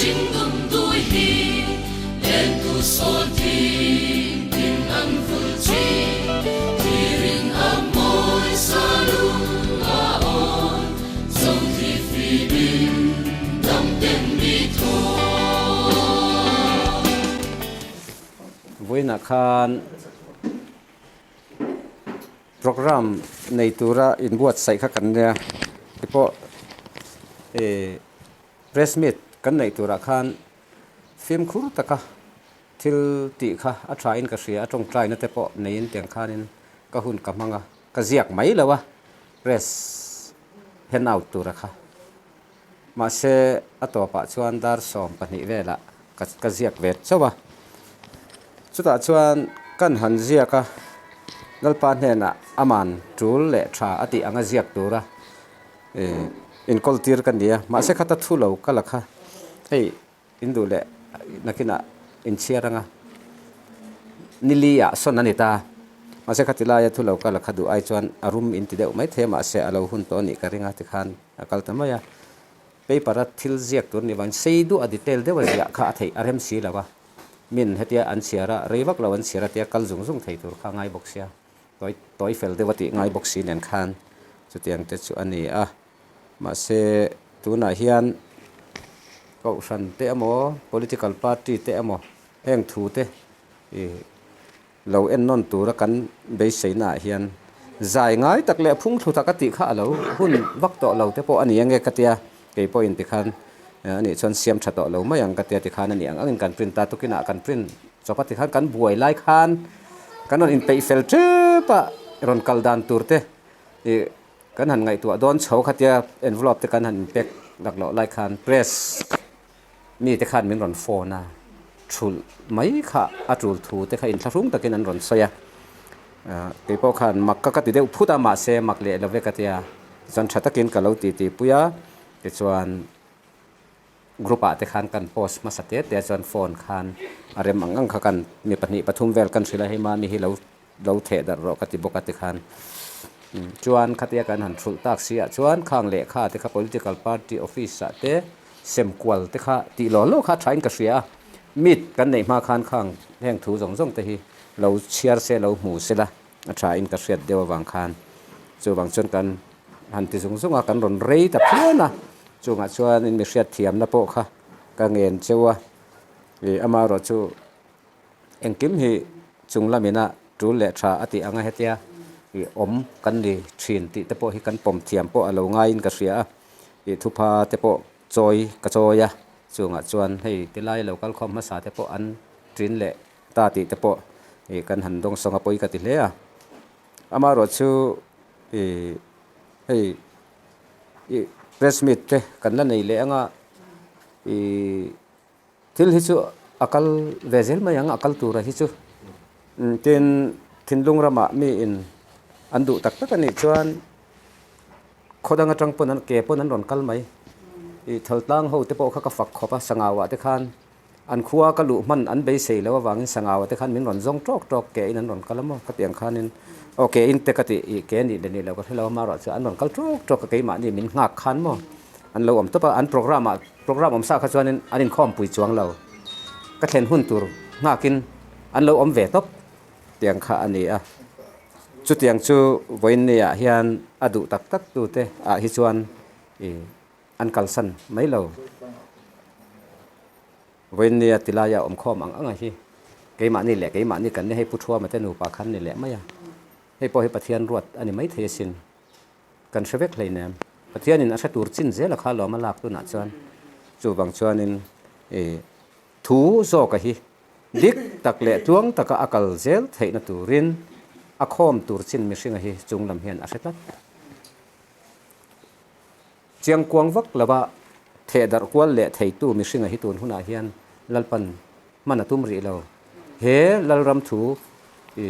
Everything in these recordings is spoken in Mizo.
Chin dum dui hi lentu sawl thing tin an vul chin Thirin a mawi sa lung a awn Zo thli fibin dam ten mi thawn. Vawiinah khan Program nei tura inbuatsaih kha kan nia tipawh ih Press meet kan neih turah khan fimkhur taka thil tih kha a tha in ka hria a, tawngtaina te pawh neiin tiang khanin ka hun ka hmang a, ka ziak mai lo a press hand out tura kha. Mahse a tawpah chuan dar 12 velah ka ka ziak ve chauh a, chutah chuan kan han ziak a, Lalpa hnenah aman tul leh tha a tih anga ziak tura Inkawl tir ka nia, mahse khata thu lo ka la kha, hei in duh leh nakinah in chhiar anga nili ah sawn a ni ta, mahse khati laia thu lo ka la kha duh ai chuan a rum in ti deuh mai thei a, mahse a lo hun tawh a nih ka ring a tikhan a kal ta mai a, paper a thil ziak tur ni vangin sei duh a detail deuh a ziah kha a theih a rem si lo a, min hetia an chhiar a, rei vak lo an chhiar a tia kal zung zung thei tur kha a ngai bawk sia. Tawi tawi fel deuh a tih ngai bawk si nen khan chutiang te chu a ni a, mahse tunah hian kohhran te emaw political party te emaw heng thu te ih lo en nawn tura kan beiseina ah hian zai ngai tak leh phung thlu tak a tih kha a lo hun vak tawh lo te pawh a ni ange ka tia kei pawhin tikhan a nih chuan siam tha tawh lo mai ang ka tia tikhan a ni ang angin kan print ta tukinah kan print Chawpa tikhan kan buai lai khan kan rawn inpeih fel tep a, rawn kal dan tur te ih kan han ngaihtuah dawn chho khatia envelope te kan han inpek lak loh lai khan press mi te khan min rawn phone a, thulh mai kha a tul thu te kha inthlahrung takin an rawn sawi a, keipawh khan mak ka ka ti deuh phut a mahse mak leh lo ve ka tia tichuan tha takin ka lo titi pui a tichuan. Group ah te khan kan post hmasa te te chuan phone khan a rem ang ang kha kan mi pahnih pathum vel kan hrilh a hei mahni hi lo lo theh darh rawh ka ti bawk a tikhan chuan khatia kan han thulh tak si ah chuan khang lehkha te kha political party office ah te sem kual te kha tih law law kha tha in ka hria a meet kan neih hma khan khang heng thu zawng zawng te hi lo chhiar se lo hmu se la a tha in ka hriat deuh avang khan chuvang chuan kan han ti zung zung a kan rawn rei ta phian a chungah chuan in mi hriat thiamna pawh kha ka ngen cheu a ih amaherawh chu engkim hi chung lamina tul leh tha a tih anga hetia ih awm kan ni thin tih te pawh hi kan pawm thiam pawh a lo ngaiin ka hria a ih thupha te pawh chawi ka chawi a chungah chuan hei tilai lo kal khawm hmasa te pawh an tin leh ta tih te pawh ih kan han dawng sawng a pawi ka ti hle a amaherawh chu ih hei ih press meet te kan la nei leh anga ih thil hi chu a kal ve zel mai ang a kal tura hi chu tin thinlung ramah mi in an duh tak tak a nih chuan khaw dang atang pawn an ke pawn an rawn kal mai ih thaltlang ho te pawh kha ka fak khawp a sangau ah te khan. An khua ka luh hman an beisei lo avangin Sangaua te khan min rawn zawng tawk tawk ke in an rawn kal a maw ka tih ang khanin aw ke in te ka tih ih ke nih leh nih loh ka hre lo a marawh chu an rawn kal tawk tawk a keimahni min nghak khan maw an lo awm tawp a an program ah program awm sa kha chuanin an inkhawmpui chuang lo ka thlen hun tur nghakin an lo awm ve tawp tiang kha a ni a chutiang chu vawiinni ah hian a duh tak tak tute ah hi chuan ih An kalsan mai lo. Vawiinnia tilaia awm khawm ang ang a hi keimahni leh keimahni kan ni hei Pu Thuama te nupa khan ni leh mai a. Hei pawh hi Pathian ruat a ni mai thei asin. Kan hre vek hleinem. Pathianin a hre tur chin zel a kha lawm a lak tunah chuan. Chuvang chuanin i thu zawka hi dik tak leh tluang taka a kal zel theihna turin a khawm tur chin mihringa hi chunglam hian a hre tlat. Chiangkuang vak lova theh darh kual leh theitu mihringa hi tun hunah hian Lalpan hman a tum rih lo. He Lalram thu i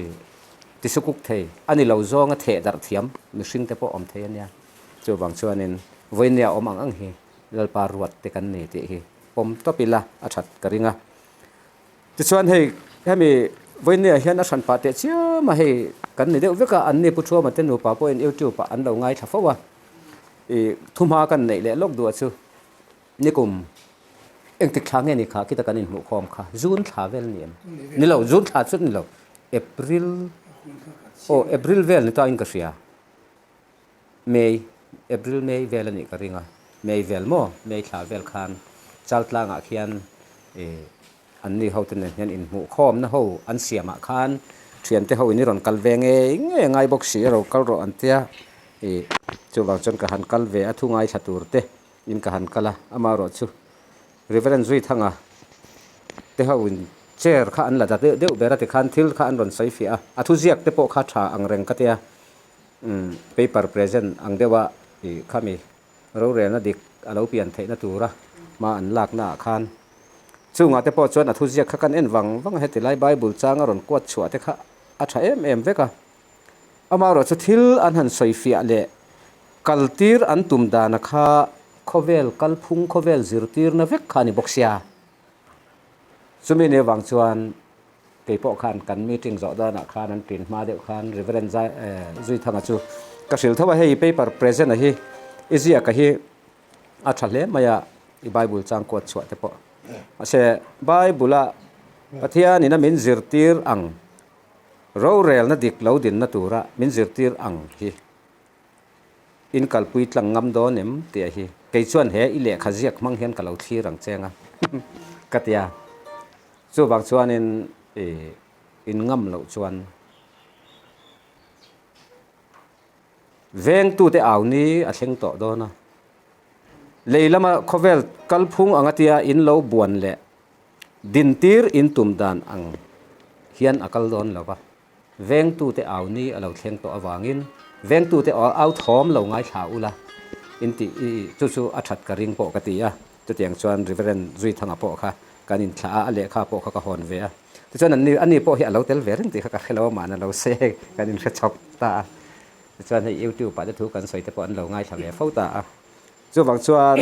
tisukuk thei a ni lo zawnga theh darh thiam mihring te pawh awm thei a nia. Chuvang chuanin vawinia awm ang ang hi Lalpa ruat te kan ni tih hi pawm tawp ila a that ka ring a. Tichuan hei hemi vawinia hian a hran pah teh chiam a, hei kan ni deuh vek a, anni Pu Thuama te nupa pawhin YouTube ah an lo ngaithla fo a, ih thuhma kan neih leh lawk duh a chu nikum Engtik thla nge ni kha khita kan inhmuh khawm kha June thla vel ni em? Ni lo, June thla chu ni lo, April aw April vel ni ta in ka hria. May, April May vel a nih ka ring a, May vel maw, May thla vel khan Chaltlangah khian ih an ni hote nen hian inhmuh khawmna ho an siamah khan thiante ho in i rawn kal ve ngei ngei a ngai bawk si a ro kal rawh an tia ih chuvang chuan ka han kal ve a thu ngaithla tur te in ka han kal a, amaherawh chu Reverend Zuithanga te ho in chair kha an la da deuh deuh ber a tikhan thil kha an rawn sawi fiah a, a thuziak te pawh kha tha ang reng ka tia umm paper present ang deuha ih khami rorelna dik a lo pian theihna tura hma an lakna ah khan chungah te pawh chuan a thuziak kha kan en vang vang a, heti lai Bible changa rawn kuat chhuah te kha a tha em em vek a. Amaherawh chu thil an han sawi fiah leh kaltir an tum dana kha khawvel kalphung khawvel zirtirna vek kha a ni bawk sia. Chumi ni avang chuan kei pawh khan kan meeting zawh danah khan an tin hma deuh khan Reverend Zai Zuithanga chu ka hrilh tho a, hei paper present a hi i ziak a hi a tha hle mai a, i Bible chang kuat chhuah te pawh. Mahse Bible a Pathianin a min zirtir ang Rorelna dik lo dinna tura min zirtir ang hi in kalpui tlang ngam dawn em tih a hi kei chuan he i lehkha ziak hmang hian ka lo thlir ang cheng a ka ti a. Chuvang chuanin i in ngam loh chuan vengtute au ni a thleng tawh dawn a, lei lama khawvel kalphung anga tia in lo buan leh Dintir in tum dan ang hian a kal dawn lo va, vengtute au ni a lo thleng tawh avangin vengtute au thawm lo ngaithla ula in tih i chu chu a that ka ring pawh ka ti a. Chutiang chuan Reverend Zuithanga pawh kha kan inthlah a, a lehkha pawh kha ka hawn ve a. Tichuan an ni ani pawh hi a lo tel ve reng tih kha ka hre lo a, mahna lo se kan inhre chawp ta a. Tichuan hei YouTube ah te thu kan sawi te pawh an lo ngaithla ve fo ta a. Chuvang chuan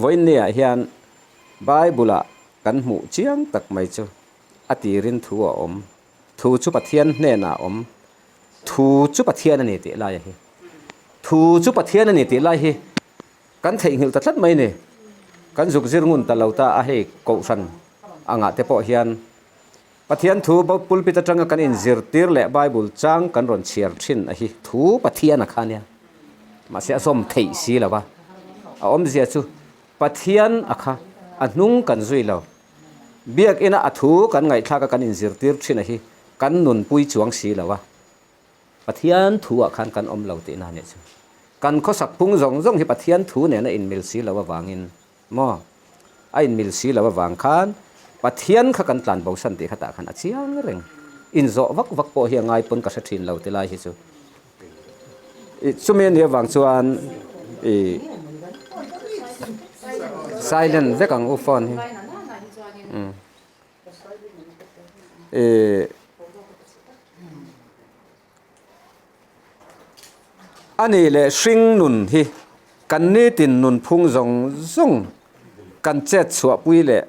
vawiin ni ah hian Bible ah kan hmuh chiang tak mai chu a tirin thu a awm, thu chu Pathian hnenah a awm, thu chu Pathian a ni tih lai a hi. Thu chu Pathian a ni tih lai hi kan theihnghilh ta tlat mai ni. Kan zuk zir ngun ta lo ta a hei Kohhran angah te pawh hian Pathian thu pulpit atanga kan inzirtir leh Bible chang kan rawn chhiar thin a hi thu Pathian a kha nia. Mahse a zawm theih si lo va. A awmzia chu Pathian a kha a hnung kan zui lo. Biakina a thu kan ngaihthlak a kan inzirtir thin a hi kan nunpui chuang si lo a. Pathian thu ah khan kan awm lo tihna a nih chu. Kan khawsak phung zawng zawng hi Pathian thu nena inmil si lo avangin Maw? A inmil si lo avang khan Pathian kha kan tlan bosan tih khatah khan a chiang reng. Inzawh vak vak pawh hi a ngai pawn ka hre thin lo ti lai hi chu. I chumi a nih avang chuan i silent vek ang u phone hi. Umm. I A nih leh hring nun hi kan nitin nunphung zawng zawng kan chet chhuahpui leh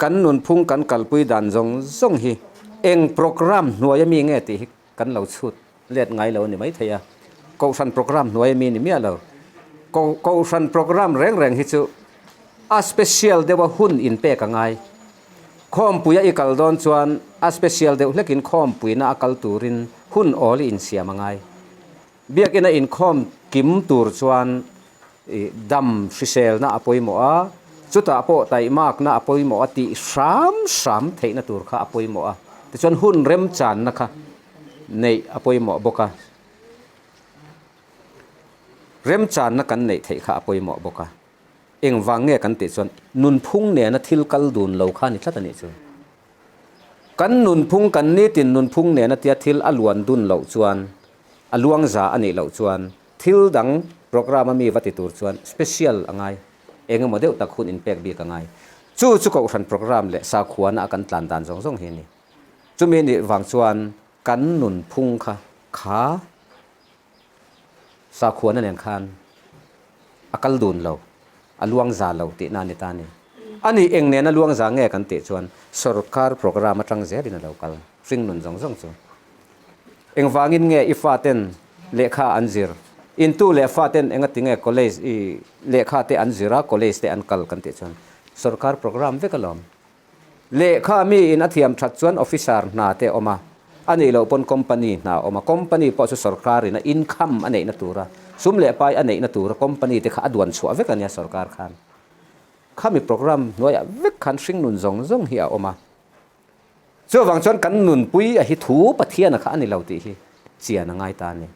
kan nunphung kan kalpui dan zawng zawng hi eng program hnuai ami nge tih hi kan lo chhut let ngai lo a ni maithei a. Kohhran program hnuai ami ni miah lo. Kohhran program reng reng hi chu a special deuha hun inpek a ngai. Khawmpuia i kal dawn chuan a special deuh hlekin khawmpuina a kal turin hun awl i insiam a ngai. Biakina inkhawm kim tur chuan i dam hriselna a pawimawh a, chutah pawh taihmakna a pawimawh a tih hram hram theihna tur kha a pawimawh a, tichuan hun remchanna kha neih a pawimawh bawk a. Remchanna kan neih theih kha a pawimawh bawk a. Engvang nge kan tih chuan nunphung nena thil kal dun lo kha a ni tlat a nih chu. Kan nunphung, kan nitin nunphung nena tia thil a luan dun loh chuan, a luang za a nih loh chuan thil dang program a mi va ti tur chuan special a ngai, eng emaw deuh tak hun inpek bik a ngai. Chu chu Kohhran program leh sakhuana a kan tlan dan zawng zawng hi a ni. Chumi nih vang chuan kan nunphung kha kha Sakhuana nen khan a kal dun lo, a luang za lo tihna a ni ta a ni. A nih eng nena luang za nge kan tih chuan sorkar program atang zelin a lo kal, hringnun zawng zawng chu. Engvangin nge i faten lehkha an zir? In tu leh fa ten enga tinge college i lehkha te an zir a, college te an kal kan tih chuan sorkar program vek alawm. Lehkha mi in a thiam that chuan officer hna te a awm a, a nih loh pawn company hna a awm a, company pawh chu sorkar in a income a neihna tura sum leh pai a neihna tura company te kha a duan chhuah vek a nia sorkar khan. Khami program hnuaiah vek khan hringnun zawng zawng hi a awm a. Chuvang chuan kan nunpui a hi thu Pathiana kha a ni lo tih hi chian a ngai ta a ni.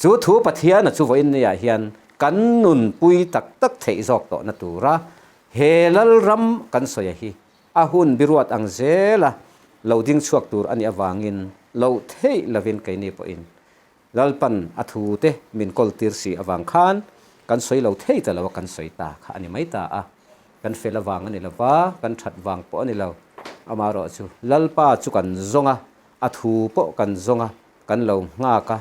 Chu thu Pathiana chu vawiin niah hian kan nunpui tak tak theih zawk tawhna tura he Lalram kan sawi a hi a hun biruat ang zela lo ding chhuak tur a nih avangin loh theih lovin keini pawhin Lalpan a thute min kawltir si avang khan kan sawi lo thei ta lo a, kan sawi ta kha a ni mai ta a. Kan fel avang a ni lo va, kan that vang pawh a ni lo. Amaherawhchu Lalpa chu kan zawng a, a thu pawh kan zawng a, kan lo nghak a,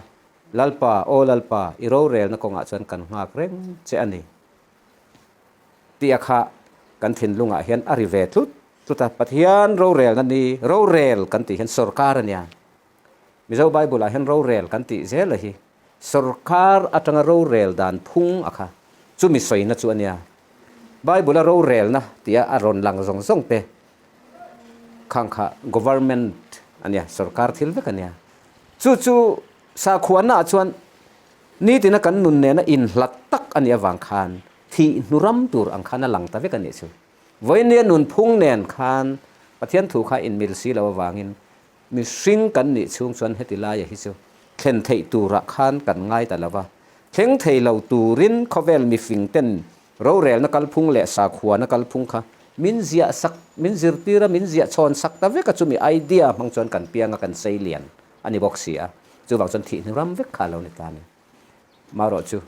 Lalpa, aw Lalpa, i rorelna kawngah chuan kan nghak reng che a ni tih a kha kan thinlungah hian a ri ve tlut tlut a. Pathian rorelna ni, rorel kan tih hian sorkar a nia. Mizo Bible-ah hian rorel kan tih zel a hi. Sorkar atanga rorel dan phung a kha chumi sawina chu a nia. Bible-a rorelna tia a rawn lang zawng zawng te khang kha government a nia, sorkar thil vek a nia. Chu chu sakhuanaah chuan nitina kan nun nena inhlat tak a nih avang khan thih hnu ram tur ang khan a lang ta vek a nih chu. Vawinia nunphung nen khan Pathian thu kha inmil si lo avangin Mihring kan nih chhung chuan heti laia hi chu thlen theih turah khan kan ngai ta lo va, thleng thei lo turin khawvel mifing ten rorelna kalphung leh sakhuana kalphung kha min ziah sak, min zirtir a, min ziah chhawn sak ta vek a, chumi idea hmang chuan kan piang a, kan sei lian a ni bawk si a, chuvang chuan thihni ram vek kha a lo ni ta a ni. Marawh chu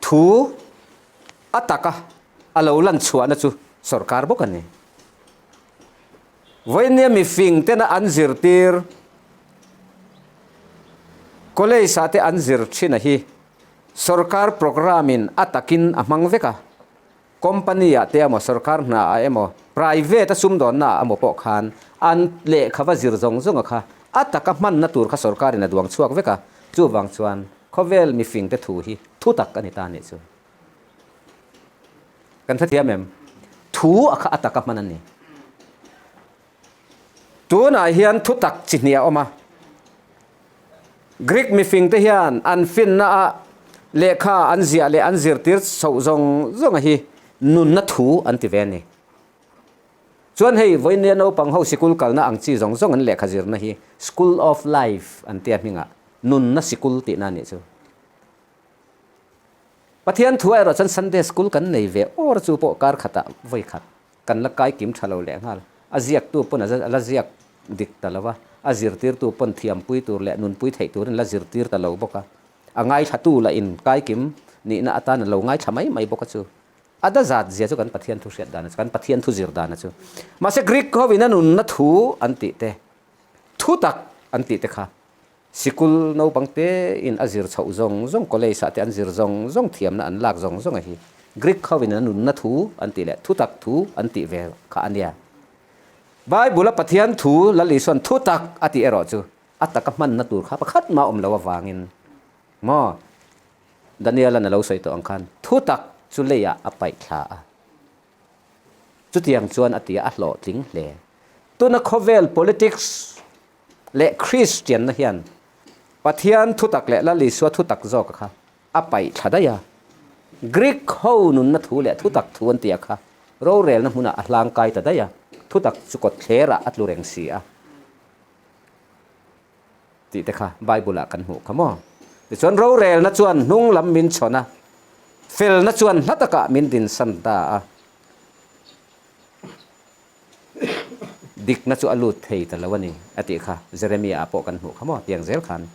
thu a taka a lo lan chhuahna chu sorkar bawk a ni. Vawinia mifing tena an zirtir College ah te an zir thin a hi sorkar programme in a takin a hmang vek a, company ah te emaw sorkar hna ah emaw private a sumdawnna ah emaw pawh khan an lehkha va zir zawng zawng a kha a taka hmanna tur kha sorkar in a duang chhuak vek a, chuvang chuan khawvel mifing te thu hi thu tak a ni ta anih chu. Kan hrethiam em? Thu a kha a taka hman a ni. Tunah hian thu tak chi hnih a awm a. Greek mifingte hian an finna a lehkha an ziah leh an zirtir chhoh zawng zawng a hi nunna thu an ti ve a ni. Chuan hei vawinia naupang ho sikul kalna ang chi zawng zawng an lehkha zirna hi School of Life an tia hmingah nunna sikul tihna a nih chu. Pathian thu erawh chuan Sunday School kan nei ve awr chu pawh kar khatah vawi khat kan la kai kim tha lo leh nghal. A ziaktu pawn a la ziak dik ta lo a, a zirtirtu pawn thiampui tur leh nunpui theih turin la zirtir ta lo bawk a. A ngaithlatu lah in kai kim nihna atan a lo ngaithla mai mai bawk a chu. A da zat zia chu kan Pathian thu hriat dan a chu, kan Pathian thu zir dan a chu. Mahse Greek ho in a nunna thu an tih te, thu tak an tih te kha Sikul naupang tein a zir chhoh zawng zawng, college ah te an zir zawng zawng, thiamna an lak zawng zawng a hi Greek hovin an nunna thu an tih leh thutak thu an tih ve kha a nia. Bible-a Pathian thu Lal Isua'n thutak a tih erawh chu a taka hmanna tur kha pakhat mah awm lo avangin maw Daniel-a'n a lo sawi tawh ang khan thutak chu leiah a paih thla a. Chutiang chuan a ti a, a hlawhtling hle. Tuna khawvel politics leh Kristianna hian Pathian thutak leh Lal Isua thutak zawka kha a paih thla daih a. Greek ho nunna thu leh thutak thu an tia kha rorelna hmunah a hlangkai ta daih a, thutak chu kawtthlerah a tlu reng si a tih te kha Bible-ah kan hmuh kha maw. Tichuan rorelna chuan hnung lam min chhawn a, felna chuan hla takah min dinsan ta a. Dikna chu a lut thei ta lo a ni, a tih kha Jeremia-ah pawh kan hmuh kha maw tiang zel khan.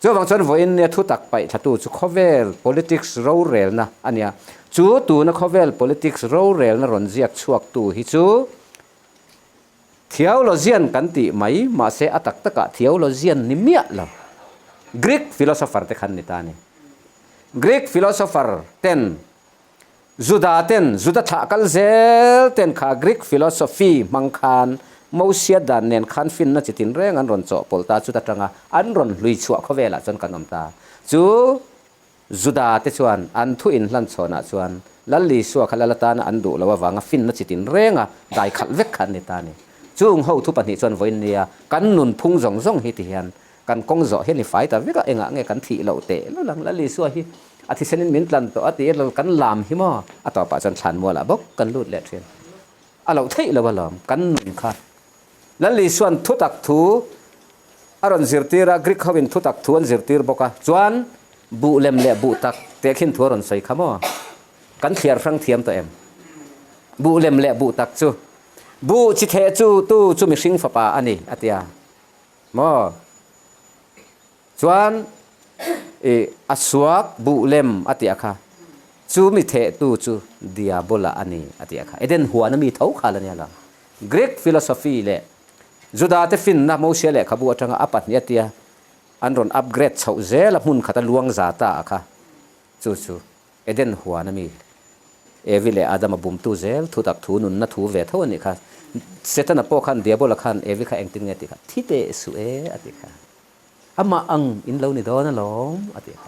Chuvang chuan vawiin nia thutak paih thlatu chu khawvel politics rorelna a nia. Chu tuna khawvel politics rorelna rawn ziak chhuaktu hi chu theologian kan tih mai, mahse a tak takah theologian ni miah lo. Greek philosopher te khan ni ta a ni. Greek philosopher ten Juda ten, Juda thlah kal zel ten kha Greek philosophy hmang khan Mosia dan nen khan finna chi tinreng an rawn chawhpawlh ta chuta tanga an rawn hlui chhuah khawvelah chuan kan awm ta. Chu Juda te chuan an thu inhlan chhawnah chuan Lal Isua kha Lal atana an duh loh avanga finna chi tinrenga dai khalh vek kha an ni ta a ni. Chung ho thu pahnih chuan vawiin nia kan nunphung zawng zawng hi ti hian kan kawng zawh hian i fai ta vek a, engah nge kan thih loh teh lul ang? Lal Isua hi a thisenin min tlan tawh a ti a, kan lam hi maw? A tawpah chuan thlanmualah bawk kan lut leh thin. A loh theih lo alawm kan nun kha. Lal Isua'n thutak thu a rawn zirtir a, Greek hoin thutak thu an zirtir bawk a, chuan buh lem leh buh tak teh khin thu a rawn sawi kha maw? Kan thliar hrang thiam tawh em? Buh lem leh buh tak chu buh chi theh chu tu chu mihring fapa a ni a ti a maw? Chuan i a suak buh lem a tih a kha, chu mi thehtu chu Diabola a ni a tih a kha. Eden huan a mi tho khal a nia lo. Greek philosophy leh Juda te finna Mosia lehkhabu atanga a pahnih a tia an rawn upgrade chhoh zel a hmun khat a luang za ta a kha, chu chu Eden huan a mi Evi leh Adama bumtu zel thutak thu nunna thu ve tho a nih kha. Setana pawh khan Diabola khan Evi kha engtin nge tih kha thi teh suh e a tih kha. Amah ang in lo ni dawn alawm, a ti a.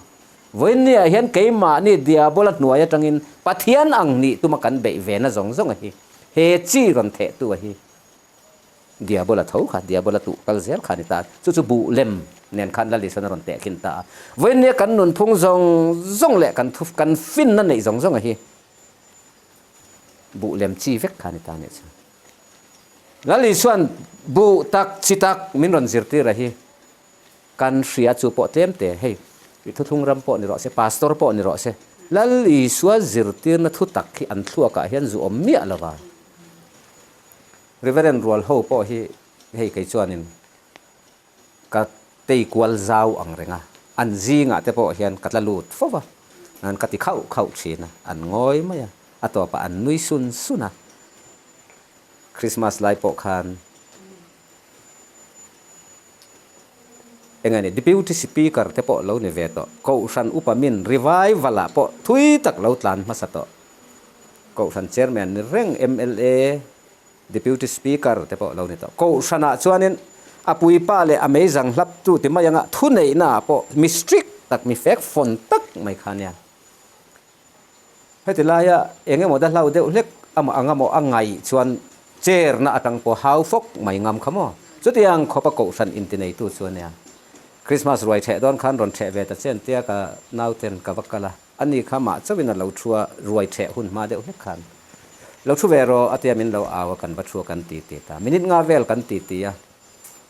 Vawiinniah hian keimahni Diabola hnuai atangin Pathian ang nih tuma kan beih ve na zawng zawng a hi. He chi rawn thehtu a hi Diabola tho kha, Diabola tuh kal zel kha a ni ta. Chu chu buh lem nen khan Lal Isuan a rawn tehkhin ta a. Vawiinnia kan nunphung zawng zawng leh kan thu kan finna neih zawng zawng a hi buh lem chi vek kha a ni ta a nih chu. Lal Isuan buh tak chi tak min rawn zirtir a hi kan hria chu pawh tlem te hei i thuthlung ram pawh ni rawh se pastor pawh ni rawh se Lal Isua zirtirna thu tak hi an thluakah hian zu awm miah lo va. Reverend rual ho pawh hi hei kei chuanin ka tei kual zau ang reng a, an zingah te pawh hian ka tla lut fo va, an ka ti khauh khauh thin a, an ngawi mai a, a tawpah an nui sun sun a. Christmas lai pawh khan eng a ni Deputy Speaker te pawh lo ni ve tawh, Kohhran upa min revival ah pawh thui tak lo tlan hmasa tawh, Kohhran Chairman ni reng mla, Deputy Speaker te pawh lo ni tawh. Kohhran ah chuanin a puipa leh a meizang hlap tu ti mai anga thuneihna ah pawh mi strict tak, mi fek fawn tak mai kha nia. Heti laia eng emaw da hlau deuh hlek amah anga maw a ngaih chuan chair na atang pawh hau fawk mai ngam kha maw? Chutiang khawpa kohhran intineitu chu a nia. Christmas ruai theh dawn khan rawn theh ve ta chen tia ka nauten ka va kal a, ani kha mah chauhin a lo thu a, ruai theh hun hma deuh hlek khan lo thu ve rawh a tia min lo au a, kan va thu a kan ti ti ta. Minute nga vel kan ti ti a,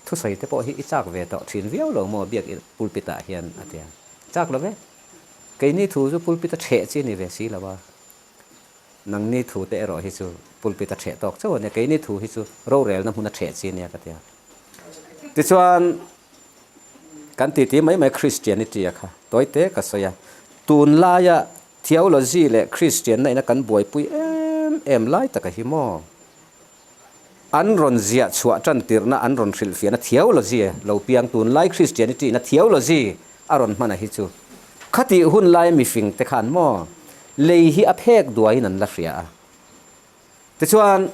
thusawi te pawh hi i chak ve tawh thin viau lo maw biak pulpit ah hian a tia. Chak lo ve. Keini thu chu pulpit a ṭheh chi a ni ve si lo a, nangni thu te erawh hi chu pulpit a ṭheh tawk chauh a nia, keini thu hi chu rorelna hmun a ṭheh chi a nia ka ti a. Tichuan, kan titi mai mai Christianity a kha tawi te ka sawi a, tunlaia theology leh Christianna ina kan buaipui em em lai taka hi maw? An rawn ziah chhuah tan tirhna an rawn hrilhfiahna theology lo piang tunlai Christianity-na theology a rawn hman a hi chu khatih hun laia mifing te khan maw lei hi a phek duaiin an la hria a. Tichuan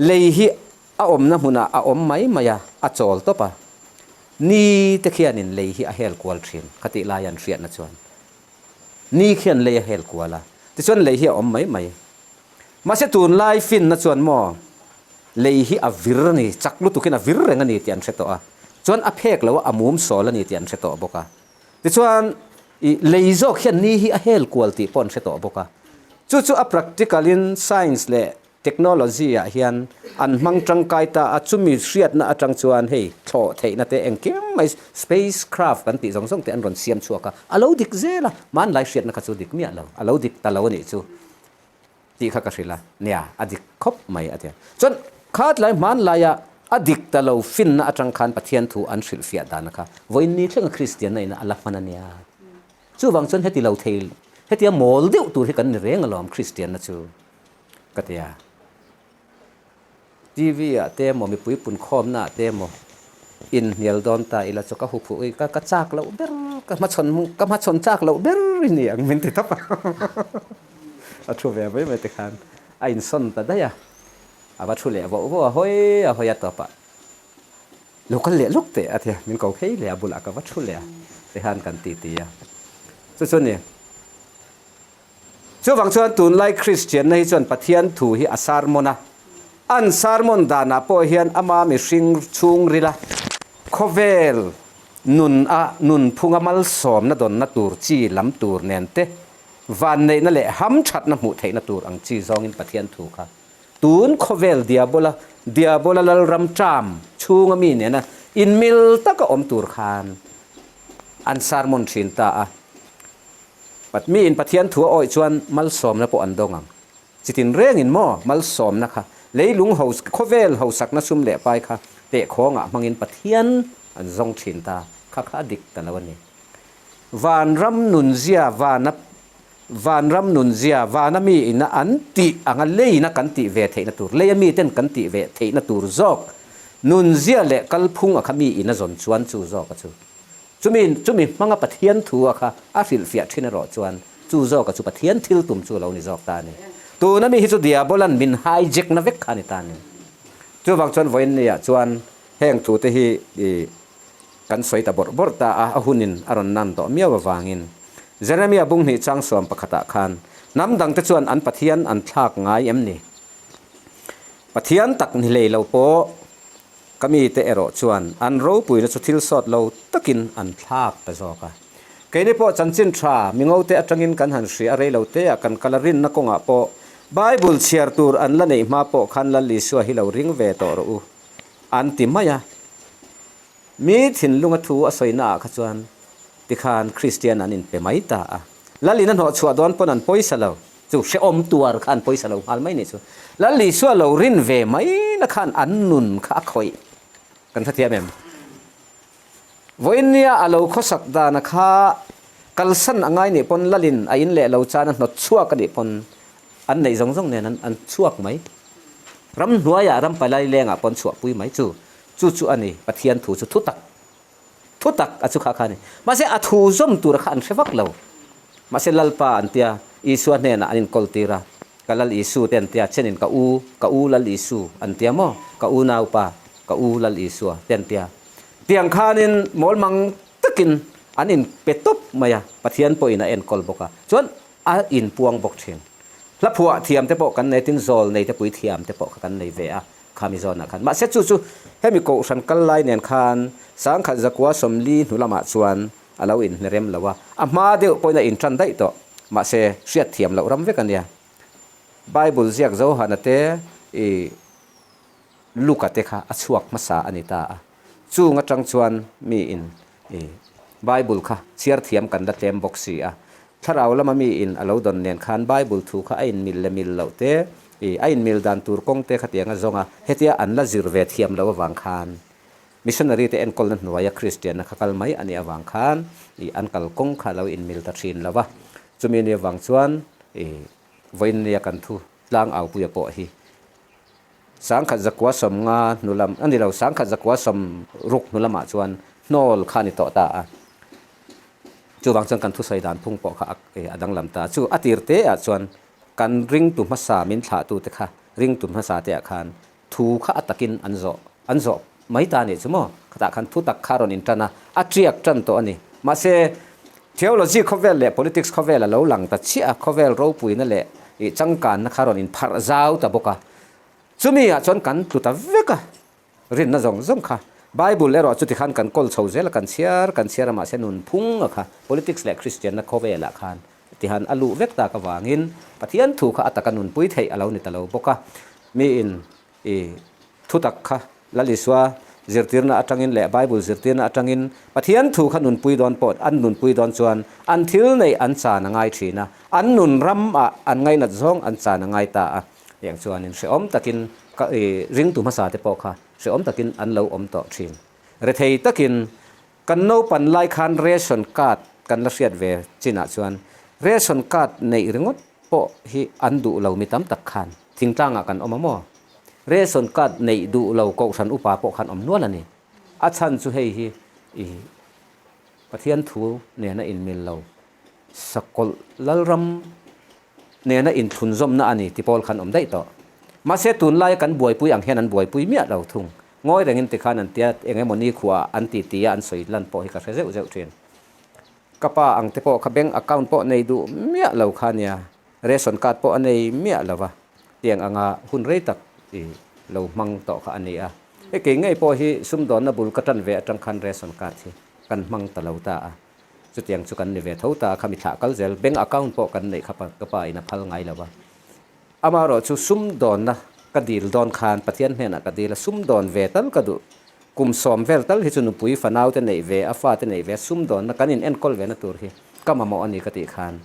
lei hi a awmna hmunah a awm mai mai a, a chawl tawp a. Ni te khianin lei hi a hel kual thin khatih laia an hriatna chuan ni khian lei a hel kual a, tichuan lei hi a awm mai mai. Mahse tunlai finna chuan maw lei hi a vir a ni, chak lutukin a vir reng a ni tih an hre tawh a, chuan a phek lo a, a mum sawl a ni tih an hre tawh bawk a. Tichuan i lei zawk hian ni hi a hel kual tih pawh an hre tawh bawk a. Chu chu a practical in science leh technology ah hian an hmang tangkai ta a, chumi hriatna atang chuan hei thlawh theihna te engkim mai space craft kan tih zawng zawng te an rawn siam chhuak a, a lo dik zel a, hmanlai hriatna kha chu dik miah lo, a lo dik ta lo a nih chu. Tih kha ka hrilh a, nia, a dik khawp mai a ti a. Chuan khatlai hmanlaia a dik ta lo finna atang khan Pathian thu an hrilhfiah dana kha vawiin ni thlenga Kristianna ina a la hman a nia. Chuvang chuan heti lo thei, hetia mawl deuh tur hi kan ni reng alawm Kristianna chu ka ti a. TV ah te emaw mipui punkhawmna ah te emaw inhnial dawn ta ila chu ka huphuh i ka ka chak loh ber ka hmachhawn ka hmachhawn chak loh ber i ni ang min ti tawp a a thu ve mai mai te khan a insawn ta daih a a va thu leh vauh vauh a hawi a hawi a tawp a. Lo kal leh lawk teh a ti a, min ko phei leh a bulah ka va thu leh a, tihian kan ti ti a. Chu chu a ni. Chuvang chuan tunlai Kristianna hi chuan Pathian thu hi a sermon a, an sermon danah pawh hian ama mihring chhungrila khawvel nun a nunphunga malsawmna dawnna tur chi lam tur nen te, vanneihna leh hamthatna hmuh theihna tur ang chi zawngin Pathian thu kha tun khawvel diabola diabola lalram ṭam chhunga mi nena inmil taka awm tur khan an sermon ṭhin ta a. Miin Pathian thu a awih chuan malsawmna pawh an dawng ang. Chitin rengin maw malsawmna kha leilung ho khawvel hosakna sum leh pai kha tehkhawngah hmangin Pathian an zawng thin ta kha kha a dik ta lo a ni. Vanram nunzia vana vanram nunzia vana mi ina an tih anga leina kan tih ve theihna tur leia miten kan tih ve theihna tur zawk nunzia leh kalphung a kha mi ina zawn chuan chu zawk a chu Chumi chumi hmanga Pathian thu a kha a hrilhfiah thin erawh chuan chu zawka chu Pathian thil tum chu a lo ni zawk ta a ni. Tuna mi hi chu Diabolan min hijack na vek kha a ni ta a ni. Chuvang chuan vawiin niah chuan heng thu te hi i kan sawi ta bawrh bawrh ta a, a hunin a rawn nan tawh miau avangin Jeremia bunghnih chang sawm pakhatah khan hnam dangte chuan an Pathian an thlak ngai em ni? Pathian tak ni hlei lo pawh Ka mite erawh chuan an ropuina chu thil sawt lo takin an thlak ta zawk a. Keini pawh chanchin tha mingote atangin kan han hria a rei lo te ah kan kal a rinna kawngah pawh Bible chhiar tur an la neih hma pawh khan Lal Isua hi lo ring ve tawh rawh u an ti mai a. Mi thinlunga thu a sawina ah kha chuan tikhan Kristian an inpe mai ta a. Lalin a hnawhchhuah dawn pawn an pawisa lo. Chu hrehawm tuar kha an pawisa lo nghal mai nih chu. Lal Isua lo rin ve mai na khan an nun kha a khawih kan hrethiam em? Vawiin nia a lo khawsak dana kha kalsan a ngai nih pawn Lalin a in leh lo chan a hnawt chhuak a nih pawn an neih zawng zawng nen an chhuak mai. Ramhnuaiah ram palai lengah pawn chhuahpui mai chu chu chu a ni Pathian thu chu thutak Thu tak a chu kha kha a ni. Mahse a thu zawm tura kha an hre vak lo. Mahse Lalpa an tia, Isua hnenah an inkawl tir a, Ka Lal Isu te an tia, chenin ka u, ka u Lal Isu an tia maw? Ka unaupa, ka u Lal Isua te an tia. Tiang khanin mawlmang takin an inpe tawp mai a, Pathian pawhin a enkawl bawk a, chuan a inpuang bawk thin. Hla phuah thiam te pawh kan nei, tin zawl nei te pui thiam te pawh kha kan nei ve a. Khami zawnah khan. Mahse chu chu hemi kohhran kal lai nen khan sangkhat zakua sawmli hnu lamah chuan a lo inhne rem lo a, a hma deuh pawhin a intan daih tawh. Mahse hriat thiam loh ram vek a nia. Bible ziak Johana te i Luka te kha a chhuak hmasa a ni ta a. Chung atang chuan mi in i Bible kha chhiar thiam kan la tlem bawk si a. Thlarau lama mi in a lo dawn nen khan Bible thu kha a inmil leh mil loh te, i a inmil dan tur kawng te khatiang a zawng a, hetia an la zir ve thiam loh avang khan missionary te enkawlna hnuaia Kristianna kha kal mai a nih avang khan i an kal kawng kha a lo inmil ta thin lo va. Chumi ni avang chuan i vawiin nia kan thu tlang aupuia pawh hi Sangkhat zakua 50 hnu lam, a ni lo, sangkhat zakua 60 hnu lamah chuan hnawl kha a ni tawh ta a. Chuvang chuan kan thusawi dan phung pawh kha a danglam ta. Chu a tir te ah chuan kan ringtu hmasa min thlahtu te kha ringtu hmasa te ah khan thu kha a takin an zawh an zawh mai ta a nih chu maw? Khatah khan thu tak kha a rawn intan a, a tiak tan tawh a ni. Mahse, theology khawvel leh politics khawvel a lo lang ta chiah a, khawvel ropuina leh changkanna kha a rawn inpharh zau ta bawk a. Chumi ah chuan kan tlu ta vek a, rinna zawng zawng kha. Bible erawh chuti khan kan kawl chho zel a, kan chhiar kan chhiar a, mahse nunphung a kha politics leh Kristianna khawvelah khan tihan a luh vek tak avangin Pathian thu kha a taka nunpui theih a lo ni ta lo bawk a. Miin i thutak kha Lal Isua zirtirna atangin leh Bible zirtirna atangin Pathian thu kha nunpui dawn pawh an nunpui dawn chuan an thil neih an chan a ngai thin a, an nun ram ah an ngainat zawng an chan a ngai ta a. Tiang chuanin hrehawm takin ka i ringtu hmasa te pawh kha hrehawm takin an lo awm tawh thin. Rethei takin kan naupan lai khan ration card kan la hriat ve chinah chuan ration card neih ringawt pawh hi an duh lo mi tam tak khan thingtlangah kan awm a maw? Ration card neih duh lo kohhran upa pawh khan awm nual a ni. A chhan chu hei hi i Pathian thu nena inmil lo sakawlh lalram nena inthlunzawmna a ni ti pawl khan awm daih tawh. Mahse tunlaia kan buaipui ang hian an buaipui miah lo thung. Ngawi rengin tikhan an tia eng emaw nikhua an ti tia an sawi lan pawh hi ka hre zeuh zeuh thin. Ka pa ang te pawh kha bank account pawh nei duh miah lo kha nia, ration card pawh a nei miah lo va, tiang anga hun rei tak i lo hmang tawh kha a ni a. Hei kei ngei pawh hi sumdawnna bul ka tan ve atang khan ration card hi kan hmang ta lo ta a, chutiang chu kan ni ve tho ta a, khami thlah kal zel bank account pawh kan neih kha ka pa in a phal ngai lo va. Amaherawhchu sumdawnna ka dil dawn khan Pathian hnenah ka dil a, sumdawn ve tal ka duh. Kum sawm vel tal hi chu nupui fanaute neih ve a, fate neih ve a, sumdawnna kan in enkawl ve na tur hi ka mamawh a ni ka tih khan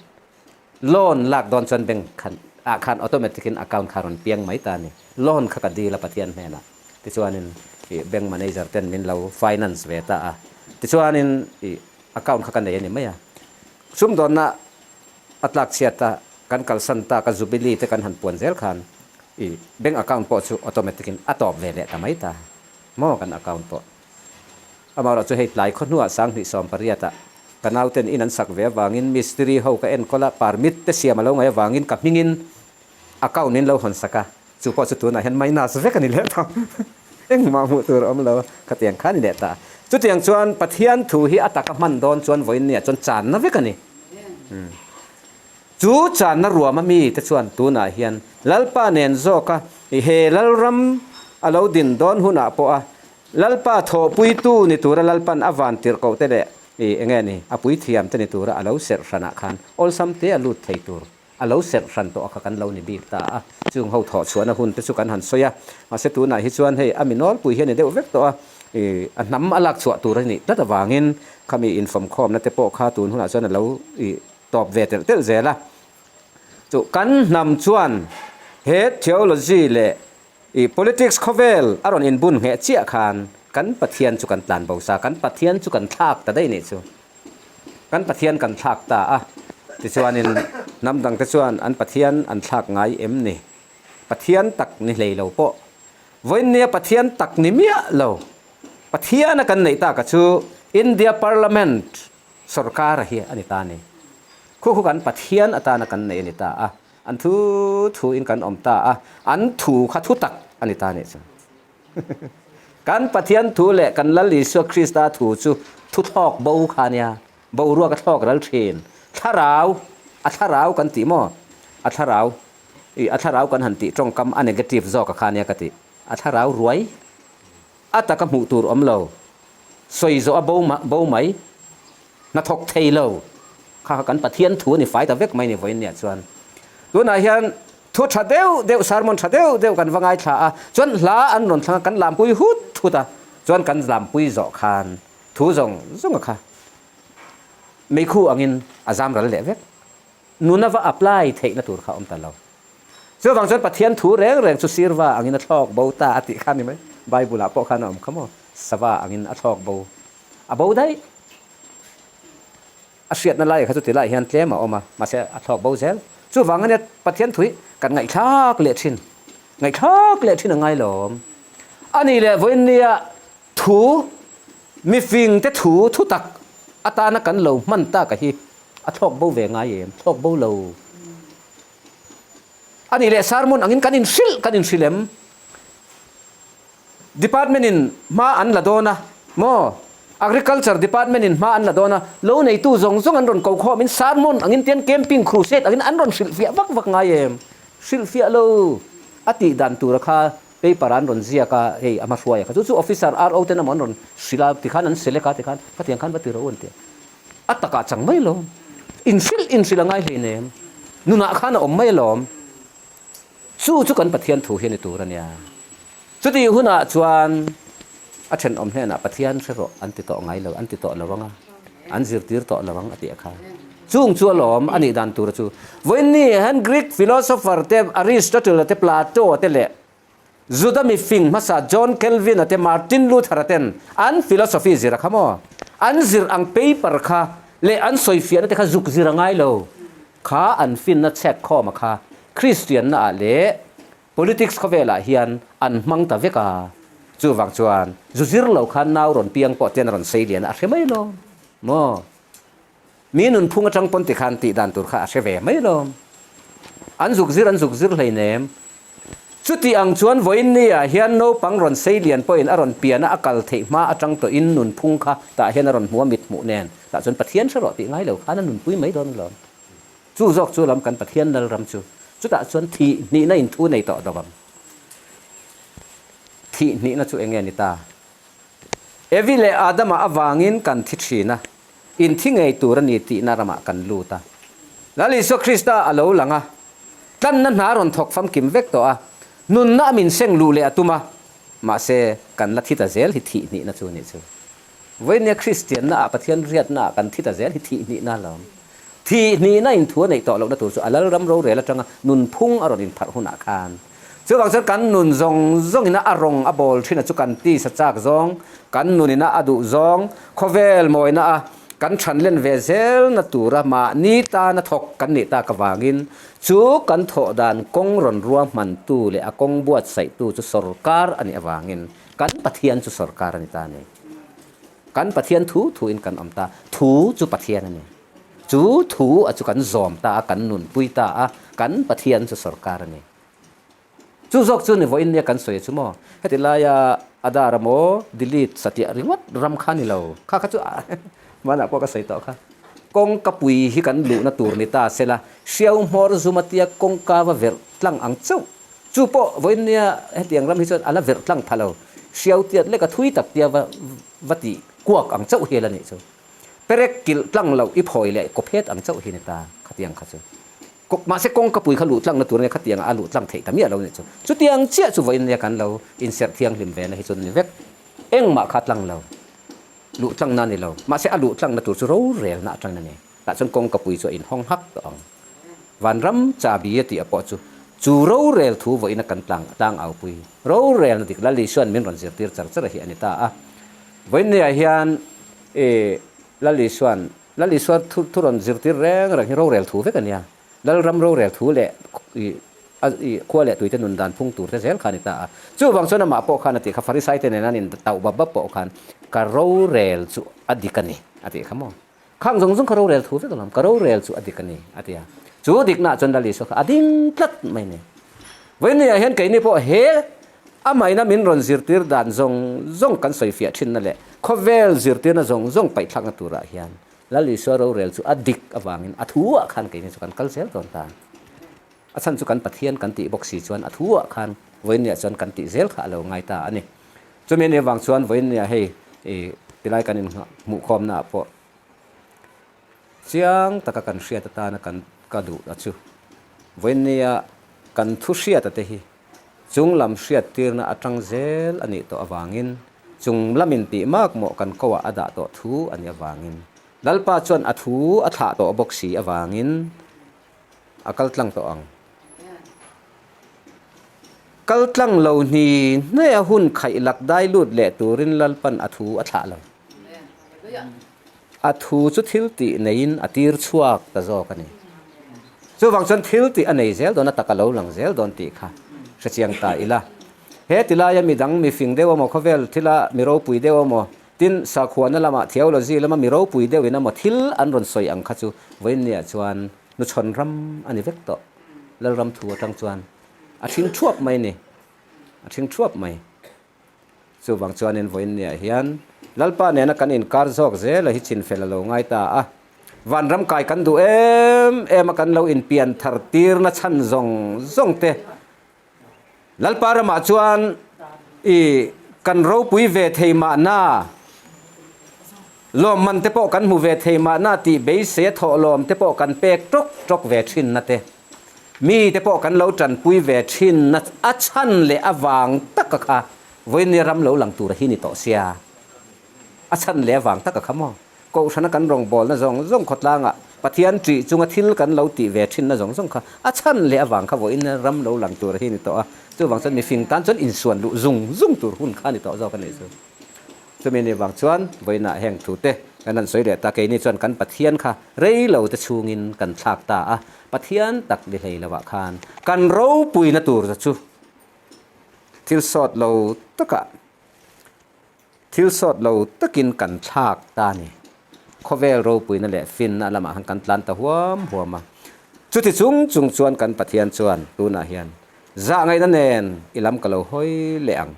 loan lak dawn chuan bank khan ah khan automatic in account kha rawn piang mai ta a ni. Loan kha ka dil a Pathian hnenah. Tichuanin ih bank manager ten min lo finance ve ta a. Tichuanin ih account kha ka nei a ni mai a. Sumdawnna A tlak chhiat a, kan kalsan tak a Jubilee te kan han puan zel khan i bank account pawh chu automatic in a tawp ve leh ta mai ta maw kan account pawh. Amaherawh chu hei tlai khaw hnuah 2018 ah ka nauten in an sak ve avangin mistiri ho ka enkawl a, permit te siam a lo ngaih avangin ka hmingin account in lo hawn sak a, chu pawh chu tunah hian minus vek a ni leh ta engmah hmuh tur a awm lo khatiang kha a ni leh ta. Chutiang chuan Pathian thu hi a taka hman dawn chuan vawiinniah chuan channa vek a ni. Chu channa ruama mite chuan tunah hian Lalpa nen zawka he Lalram a lo din dawn hunah pawha Lalpa thawhpuitu ni tura Lalpan a van tirhkohte leh eng nge ni a puithiamte ni tura a lo serh hranah khan awlsam te a lut thei tur a lo serh hran tawh a kha kan lo ni bik ta a. Chung ho thawh chhuahna hun te chu kan han sawi a, mahse tunah hi chuan hei a mi nawlpui hi a ni deuh vek tawh a, ih a hnam a lak chhuah tur a nih tlat avangin khami infawmkhawmna te pawh kha tun hunah chuan a lo ih tawp ve telh telh zel a. Chu kan hnam chuan he theology leh ih politics khawvel a rawn inbun ngheh chiah khan kan Pathian chu kan tlan bo sa, kan Pathian chu kan thlak ta daih nih chu. Kan Pathian kan thlak ta a, tichuanin hnam dangte chuan an Pathian an thlak ngai em ni? Pathian tak ni hlei lo pawh. Vawiinnia Pathian tak ni miah lo. Pathiana kan neih taka chu India Parliament sorkara hi a ni ta ni. Khu khu kan Pathian atana kan neih a ni ta a, an thu thuin kan awm ta a, an thu kha thu tak a ni ta nih chu. Kan Pathian thu leh kan Lal Isua Krista thu chu thu thlawk bo kha nia, boruak a thlawk ral thin. Thlarau, a thlarau kan tih maw? A thlarau, ih a thlarau kan han tih tawngkam a negative zawk a kha nia ka tih. A thlarau ruai, a taka hmuh tur awm lo, sawi zawh a bo bo mai, hnathawk thei lo kha kha kan Pathian thu a ni fai ta vek mai ni vawiin nia chuan. Tunah hian Thu tha deuh deuh, sermon tha deuh deuh kan va ngaithla a, chuan hla an rawn thlang a, kan lampui hut hut a, chuan kan lampui zawh khan thu zawng zawng a kha meikhu angin a zam ral leh vek. Nuna va apply theihna tur kha a awm ta lo. Chuvang chuan Pathian thu reng reng chu sirva angin a thlawk bo ta a tih kha a ni mai. Bible ah pawh khan a awm kha maw? Sava angin a thlawk bo. A bo daih. A hriatna lai kha chu ti lai hian tlem a awm a, mahse a thlawk bo zel. Chuvang ania Pathian thui kan ngaihthlak leh thin, ngaihthlak leh thin a ngai lawm. A nih leh vawiinnia thu mifing te thu thu tak atana kan lo hman tak a hi a thlawk bo ve ngai em? Thlawk bo lo. A nih leh sermon angin kan inhrilh kan inhrilh em? Department in hma an la dawn a maw? Agriculture Department in hma an la dawn a, lo neitu zawng zawng an rawn ko khawm in sermon angin tian camping crusade angin an rawn hrilhfiah vak vak ngai em? Hrilhfiah lo a tih dan tura kha paper ah an rawn ziak a, hei a hmahruai a kha chu chu officer RO ten emaw an rawn hrilh a tikhan an select a tikhan khatiang khan va ti rawh u an ti a, a takah chang mai lo inhrilh inhrilh a ngai hleinem nunah khan a awm mai alawm. Chu chu kan Pathian thu hi a ni tur a nia. Chutih hunah chuan a thenawm hnenah Pathian hre rawh an ti tawh ngai lo, an ti tawh lo ang a, an zirtir tawh lo ang a tih a kha. Chung chu alawm a nih dan tura chu. Vawiinni hian Greek philosopher te Aristotle-a te Plato-a te leh Juda mifing hmasa John Calvin-a te Martin Luther-a ten an philosophy zir a kha maw? An zir ang paper kha leh an sawifiahna te kha zuk zir a ngai lo. Kha an finna chhek khawm a kha Kristianna ah leh politics khawvelah hian an hmang ta vek a. Chuvang chuan zu zir lo khan nau rawn piang pawh ten a rawn sei lian a, a hre mai lo maw? Mi nunphung atang pawn tikhan tih dan tur kha a hre ve mai lo. An zuk zir an zuk zir hleinem. Chuti ang chuan vawiin ni-ah hian naupang rawn sei lian pawhin a rawn pian a, a kal theih hma atang tawhin nunphung kha tah hian a rawn hmu a, mit hmuh nen tah chuan Pathian hre rawh tih ngai lo khan a nunpui mai dawn alawm. Chu zawk chu lam kan Pathian Lalram chu chutah chuan thih hnihna in thu nei tawh dawk ang. Thih hnihna chu enge ni ta? Evi leh Adama avangin kan thi thin a, in thi ngei tur a ni tihna ramah kan lut a. Lal Isua Krista a lo lang a, tlanna hna rawn thawk famkim vek tawh a, nunna a min seng luh leh a tum a, mahse kan la thi ta zel hi thih hnihna chu nih chu. Vawinia Kristianna ah Pathian riatna ah kan thi ta zel hi thih hnihna alawm. Thih hnihna in thu a neih tawh lohna tur chu a Lalram rorel atanga nunphung a rawn inpharh hunah khan chuvang chuan kan nun zawng zawngina a rawng a bawl thin a chu kan tisa chak zawng, kan nunina a duh zawng, khawvel mawina a kan thanlen ve zelna tura mahni tana thawk kan nih tak avangin chu kan thawh dan kawng rawn ruahmantu leh a kawng buatsaihtu chu sorkar a nih avangin kan Pathian chu sorkar a ni ta a ni. Kan Pathian thu thuin kan awm ta. Thu chu Pathian a ni. Chu thu a chu kan zawm ta a, kan nunpui ta a, kan Pathian chu sorkar a ni. Chu zawk chu ni vawiin nia kan sawi chu maw? Heti laia Adar emaw delete satliah ringawt ram kha ni lo. Kha kha chu hmanah pawh ka sawi tawh kha. Kawngka pui hi kan luhna tur ni ta sela, hriau hmawr zum atia kawngka va verh tlang ang chauh. Chu pawh vawiin nia hetiang ram hi chuan a la verh tlang pha lo. Hriau tiat leka thui tak tia va va tih kuak ang chauh hial a nih chu. Perek kilh tlang loh i phawi leh kawphet ang chauh hi ni ta khatiang kha chu. Mahse kawngka pui kha luh tlangna tur ania khatiangah a luh tlang theih ta miah lo nih chu. Chutiang chiah chu vawiin nia kan lo inserh thianghlim ve na hi chu ni vek. Engmah kha tlang lo. Luh tlangna a ni lo. Mahse a luh tlangna tur chu rorelna atangin a ni. Tah chuan kawngka pui chu a inhawng hak tawh ang. Vanram chabi a tih a pawh chu chu rorel thu vawiin a kan tlang tlang au pui. Rorelna dik Lal Isua'n min rawn zirtir char char hi a ni ta a. Vawiin niah hian i Lal Isua'n Lal Isua thu thu rawn zirtir reng reng hi rorel thu vek a nia. Lalram rorel thu leh i a i khua leh tuite nun dan phung tur te zel kha a ni ta a. Chuvang chuan amah pawh khan a tih kha Farisai te nen an in tauh bap bap pawh khan ka rorel chu a dik a ni a tih kha maw. Khang zawng zawng kha rorel thu vek alawm, ka rorel chu a dik a ni, a ti a. Chu diknaah chuan Lal Isua kha a ding tlat mai a ni. Vawinia hian keini pawh he amaina min rawn zirtir dan zawng zawng kan sawifiah thinna leh khawvel zirtirna zawng zawng paihthlakna turah hian Lal Isua rorel chu a dik avangin a thuah khan keini chu kan kal zel dawn ta. A chhan chu kan Pathian kan tih bawk si chuan a thuah khan vawinia chuan kan tih zel kha a lo ngai ta a ni. Chumi anih avang chuan vawinia hei i tilai kan inhmuhkhawmna ah pawh chiang taka kan hriat atana kan ka duh a chu. Vawinia kan thu hriata te hi chung lam hriattirna atang zel a nih tawh avangin chung lamin tih mak mawh kan ko ah a dah tawh thu a nih avangin Lalpa chuan a thu a thlah tawh bawk si avangin A kal tlang tawh ang. Kal tlang lo hni hnuai a hun khaih lak dai lut leh turin Lalpan a thu a thlah lo. A thu chu thil tih neiin a tir chhuak ta zawk a ni. Chuvang chuan thil tih a nei zel dawn a tak a lo lang zel dawn tih kha hrechiang ta ila. He ti laia midang mifing deuh emaw khawvel thila mi ropui deuh emaw tin sakhuana lamah theology lama mi ropui deuhin emaw thil an rawn sawi ang kha chu vawiinniah chuan Nuchhawn ram a ni vek tawh. Lalram thu atang chuan a thing thuap mai a ni. A thing thuap mai. Chuvang chuanin vawiinniah hian Lalpa nena kan inkar zawk zel a hi chinfel a lo ngai ta a. Vanram kai kan duh em em a kan lo inpian thar tirna chhan zawng zawng te Lalpa ramah chuan i kan ropui ve thei mahna, lawmman te pawh kan hmu ve thei mahna tih beisei a thawhlawm te pawh kan pek tawk tawk ve thinna te, mi te pawh kan lo tanpui ve thinna a chhan leh avang taka kha vawiin ram lo lang tur hi ni tawh sia. A chhan leh avang taka kha maw? Kohhrana kan rawngbawlna zawng zawng khawtlangah Pathian ṭih chunga thil kan lo tih ve ṭhinna zawng zawng kha a chhan leh avang kha vawiin ram lo lang tur hi a ni tawh a. Chuvang chuan mifing tan chuan insuan luh zung zung tur hun kha a ni tawh zawk a nih chu. Chumi ni vang chuan vawiinah heng thute kan han sawi leh ta, keini chuan kan Pathian kha rei lo te chhungin kan thlak ta a, Pathian tak ni hlei lovah khan kan ropuina tur chu thil sawt lo takah, Thil sawt lo takin kan thlak ta a ni. Khawvel ropuina leh finna lamah khan kan tlan ta huam huam a. Chuti chung chung chuan kan Pathian chuan tunah hian Zah ngaihna nen i lam ka lo hawi leh ang.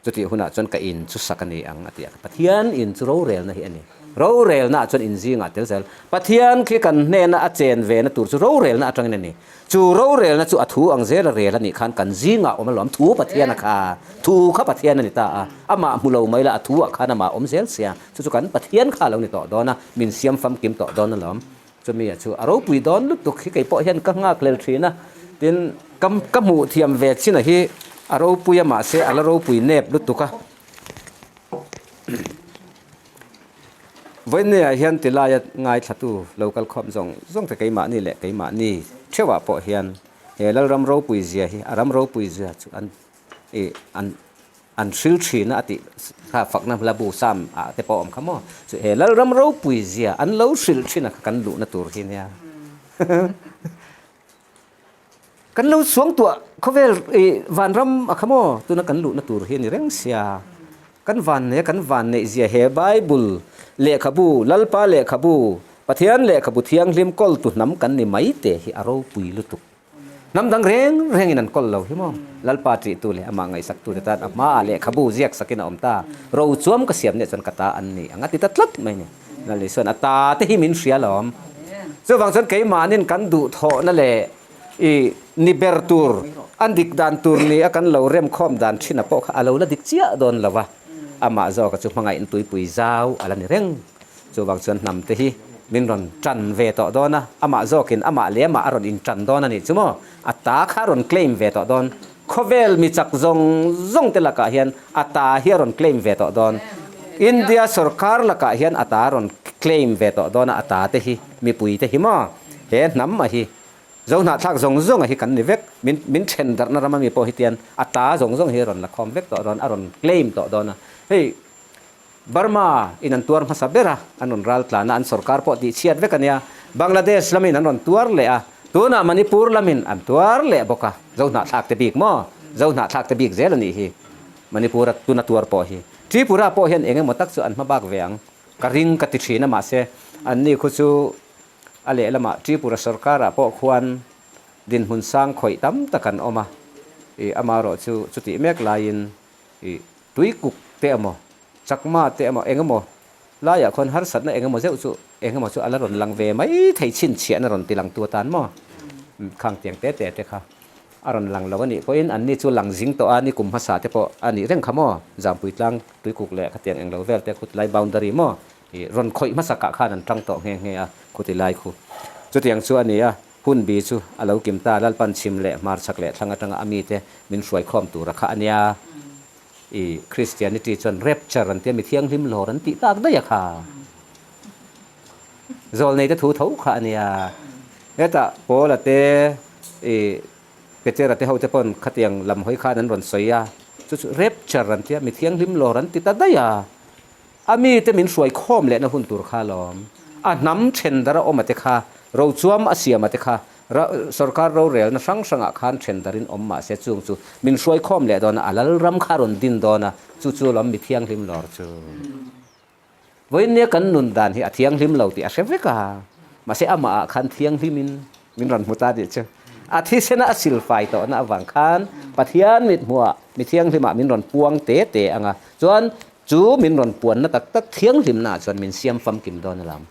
Chutih hunah chuan ka in chu sak a ni ang a ti a. Pathian in chu rorelna hi a ni. Rorelnaah chuan in zingah tel zel. Pathian khi kan hnena a chen vena tur chu rorelna atangin a ni. Chu rorelna chu a thu ang zela rel a nih khan kan zingah awm alawm. Thu Pathian a kha. Thu kha Pathian a ni ta a. Amah hmu lo mai la a thu ah khan amah awm zel sia. Chu chu kan Pathian kha a lo ni tawh dawn a, min siam famkim tawh dawn alawm. Chumi a chu a ropui dawn lutuk hi kei pawh hian ka nghak hlel thin a, tin ka ka hmuh thiam ve chin a hi a ropui a mahse a la ropui nep lutuk a. Vawiinniah hian tilaia ngaithlatu lo kal khawm zawng zawng te keimahni leh keimahni theuhah pawh hian he Lalram ropui zia hi a ram ropui zia chu an ih an An hril thin a tih kha fakna hla bu Sam ah te pawh a awm kha maw? Chu he Lalram ropui zia an lo hrilh thin a kha kan luhna tur hi nia. Kan lo suang tuah khawvel ih vanram a kha maw? Tuna kan luhna tur hi a ni reng sia. Kan van nei a kan van neih zia he Bible lehkhabu, Lalpa lehkhabu, Pathian lehkhabu thianghlim kawltu hnam kan ni mai te hi a ropui lutuk. Hnam dang reng rengin an kawl lo hi maw? Lalpa ṭihtu leh amah ngaihsaktute tan a hmaah lehkhabu ziak sakin a awm ta. Ro chuam ka siam nih chuan ka ta an ni ang a ti ta tlat mai ni. Lal Isuan a ta te hi min hria lawm. Chuvang chuan keimahnin kan duhthawhna leh i ni ber tur, an dik dan tur ni a kan lo remkhawm dan ṭhin a pawh kha a lo la dik chiah dawn lo va. Amah zawka chu hmangaihna tuipui zau a la ni reng. Chuvang chuan hnam te hi min rawn tan ve tawh dawn a, amah zawkin amah leh amah a rawn intan dawn a nih chu maw? A ta kha a rawn claim ve tawh dawn. Khawvel mi chak zawng zawng te lakah hian a ta hi a rawn claim ve tawh dawn. India sorkar lakah hian a ta a rawn claim ve tawh dawn a, a ta te hi mipui te hi maw? He hnam a hi Zohnahthlak zawng zawng a hi kan ni vek. Min min then darhna ram ami pawh hi tian a ta zawng zawng hi a rawn la khawm vek tawh dawn, a rawn claim tawh dawn a. Hei Burma in an tuar hmasa ber a, an rawn ral tlan a, an sorkar pawh tih chhiat vek a nia. Bangladesh lamin an rawn tuar leh a, tunah Manipur lamin an tuar leh bawk a, Zohnahthlak te bik maw? Zohnahthlak te bik zel a nih hi Manipur a tuna tuar pawh hi. Tripura pawh hian eng emaw tak chu an hma bak ve ang ka ring ka ti thin a mahse anni khu chu a lehlamah Tripura sorkarah pawh khuan dinhmun sang khawih tam tak an awm a, ih amaherawh chu chutih mek laiin Ih, tuikuk te emaw, chakma te emaw, eng emaw laiah khuan harsatna eng emaw zeuh chu eng emaw chu a la rawn lang ve mai thei chhinchhiahna rawn ti langtu atan maw? Khang tiang te te te kha a rawn lang lo a nih pawhin anni chu lang zing tawh a, nikum hmasa te pawh a nih reng kha maw? Zampui tlang tuikuk leh khatiang eng lo vel te khuti lai boundary maw? Ih, rawn khawih hmasa kah khan an tang tawh nghe nghe a khuti lai khu. Chutiang chu a ni a. Hun bi chu a lo kim ta, Lalpan chhim leh hmarchhak leh thlang atanga a mite min hruaikhawm tura kha a nia. I Christianity chuan rapture an tia, mi thianghlim lawr an tih tak daih a kha. Zawlneite thu tho kha a nia. Hetah Paula te, i Petera te hote pawn khatiang lam hawi khan an rawn sawi a, chu chu rapture an tia, mi thianghlim lawr an ti ta daih a. A mite min hruai khawm lehna hun tur kha alawm. A hnam then dar a awm a te kha, rochuam a siam a te kha, sorkar rorelna hrang hrangah khan then darin awm mah se chung chu min hruai khawm leh dawn a, a lalram kha a rawn din dawn a, chu chu alawm mi thianghlim lawr chu. Vawiinnia kan nun dan hi a thianghlim lo tih a hre vek a, mahse amahah khan thianghlimin min rawn hmu ta tih chu a thisena a silfai tawhna avang khan Pathian mithmuhah mi thianghlimah min rawn puang te te ang a, chuan Chu min rawn puanna tak tak thianghlimnaah chuan min siam famkim dawn a lam.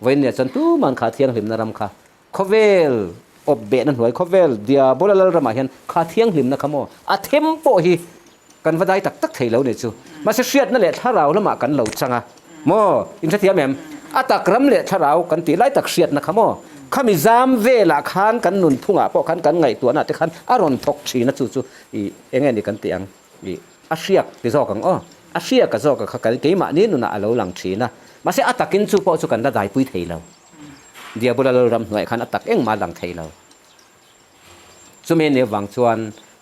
Vawiinniah chuan tuman kha thianghlimna ram kha khawvel awp behna hnuai khawvel Diabola lal ramah hian kha thianghlimna kha maw a them pawh hi kan va dai tak tak thei lo ni chu. Mahse hriatna leh thlarau lamah kan lo chang a maw in hrethiam em? A tak ram leh thlarau kan tih lai tak hriatna kha maw khami zam velah khan kan nunphungah pawh khan kan ngaihtuahnaah te khan a rawn thawk thin a chu chu ih enge ni kan tih ang. Ih, a hriak ti zawk ang aw. A hriak a zawk a kha kal keimahni nunah a lo lang thin a. Mahse a takin chu pawh chu kan la daipui thei lo. Diabola lalram hnuaiah khan a tak engmah a lang thei lo. Chumi ni avang chuan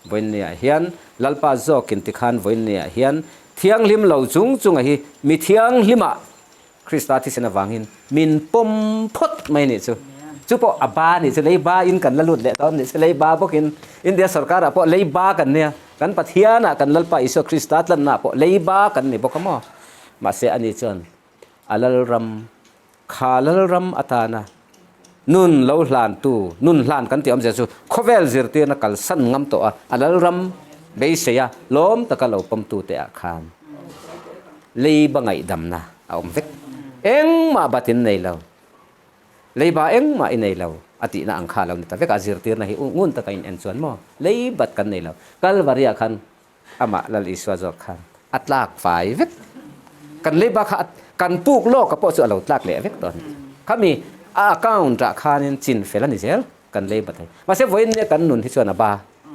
vawiinniah hian Lalpa zawkin tikhan vawiinniah hian thianghlim lo chung chunga hi mi thianghlimah Krista thisen avangin min pawm phawt mai nih chu. Chu pawh a ba nih chu leiba in kan la lut leh dawn nih chu leiba bawkin India sorkarah pawh leiba kan nia kan Pathianah kan Lalpa Isua Krista tlannaah pawh leiba kan ni bawk a maw. Mahse ani chuan a Lalram kha Lalram atana. Nun lo hlantu, nun hlan kan tih awmzia chu khawvel zirtirna kalsan ngam tawh a, a lalram beisei a, lawm taka lo pawmtute ah khan leiba ngaihdamna a awm vek. Engmah bat in nei lo, leiba engmah i nei lo a tihna ang kha a lo ni ta vek a, zirtirna hi ngun taka in en chuan maw leibat kan nei lo. Kalvari ah khan Amah Lal Isua zawk khan a tlak fai vek. Kan leiba kha kan puk lawka pawh chu a lo tlak leh vek tawh a ni. Khami a account ah khanin chin fel a ni zel kan leiba thei. Mahse vawiin nia kan nun hi chuan a ba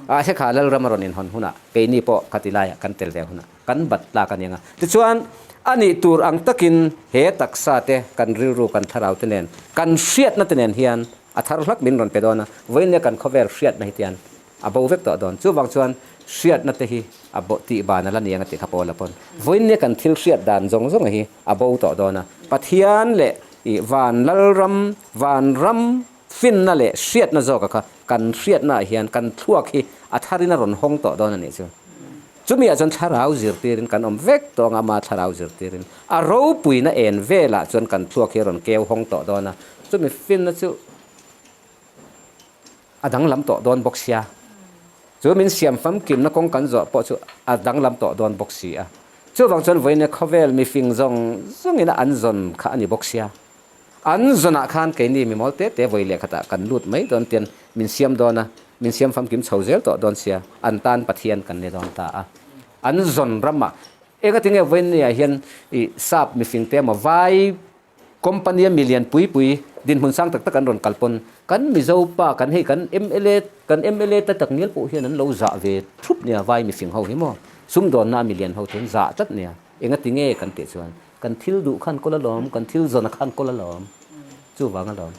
a he kha Lalram a rawn inhawn hunah keini pawh khati laiah kan tel ve hunah kan bat tlak a ni ang a. Tichuan a nih tur ang takin he taksa te kan rilru kan thlarau te nen kan hriatna te nen hian a thar hlak min rawn pe dawn a. Vawiin nia kan khawvel hriatna hi tian A bo vek tawh dawn. Chuvang chuan hriatna te hi a bo tih ban a la ni ang a tih kha Paula pawn. Vawiinnia kan thil hriat dan zawng zawng hi a bo tawh dawn a. Pathian leh i van lalram, van ram finna leh hriatna zawka kha kan hriatnaah hian kan thluak hi a tharin a rawn hawng tawh dawn a nih chu. Chumiah chuan thlarau zirtirin kan awm vek tawh ang a, ama thlarau zirtirin a ropuina en velah chuan kan thluak hi a rawn keu hawng tawh dawn a. Chumi finna chu. A danglam tawh dawn bawk sia. Chu min siam famkimna kawng kan zawh pawh chu a danglam tawh dawn bawk si a. Chuvang chuan vawiin khawvel mifing zawng zawngin a an zawn kha a ni bawk sia. An zawnah khan keini mimawl te te vawi leh khatah kan lut mai dawn tian min siam dawn a, min siam famkim chho zel tawh dawn sia, an tan Pathian kan ni dawn ta a. An zawn ramah engatinge vawiin niah hian i sap mifing te emaw vai Company a milian pui pui dinhmun sang tak tak an rawn kal pawn kan Mizo pa kan hei kan mla kan mla ta tak ngial pawh hian an lo zah ve thup nia vai mifing ho hi maw sumdawnna a milian ho chuan zah tlat nia engati nge kan tih chuan kan thil duh khan kawl alawm kan thil zawn a khan kawl alawm chuvang alawm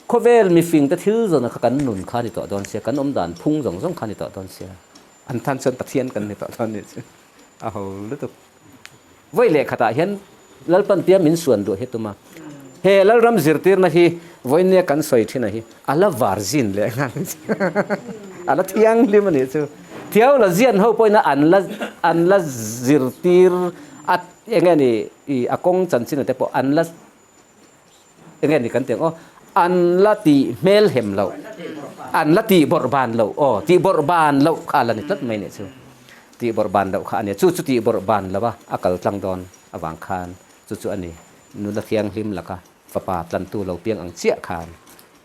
khawvel mifing te thil zawn a kha kan nun kha ni tawh dawn sia kan awm dan phung zawng zawng kha ni tawh dawn sia an tan chuan Pathian kan ni tawh dawn nih chu a ho lutuk. Vawi leh khatah hian Lalpan tia min suan duh hi tum a, he Lalram zirtirna hi vawinia kan sawi thin a hi a la varzin leh nghal a la thianghlim a nih chu. Theologian ho pawhin an la an la zirtir a eng nge ni i a kawng chanchin te pawh an la eng nge ni kan tih ang aw an la tih hmelhem loh an la tih bawrh ban loh aw tih bawrh ban loh kha a la ni tlat mai nih chu tih bawrh ban loh kha a nia chu chu tih bawrh ban lo a a kal tlang dawn avang khan chu chu a ni nula thianghlim laka fapa tlantu lo piang ang chiah khan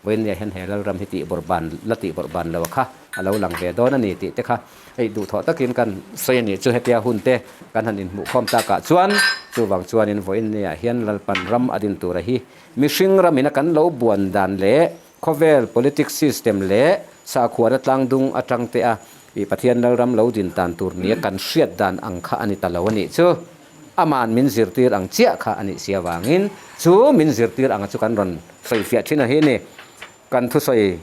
Vawiinnia hian he Lalram hi tih bawrh ban la tih bawrh ban lo kha a lo lang ve dawn a ni tih te kha hei duhthawh takin kan sawi a nih chu hetia hun te kan han inhmuhkhawm takah chuan chuvang chuanin vawiinnia hian Lalpan ram a din tura hi mihring ramina kan lo buan dan leh khawvel politics system leh sakhuana tlangdung atang te a i Pathian Lalram lo din tan tur nia kan hriat dan ang kha a ni ta lo a nih chu. Aman min zirtir ang chiah kha a nih si avangin chu min zirtir anga chu kan rawn sawifiah thin a hi ni. Kan thusawi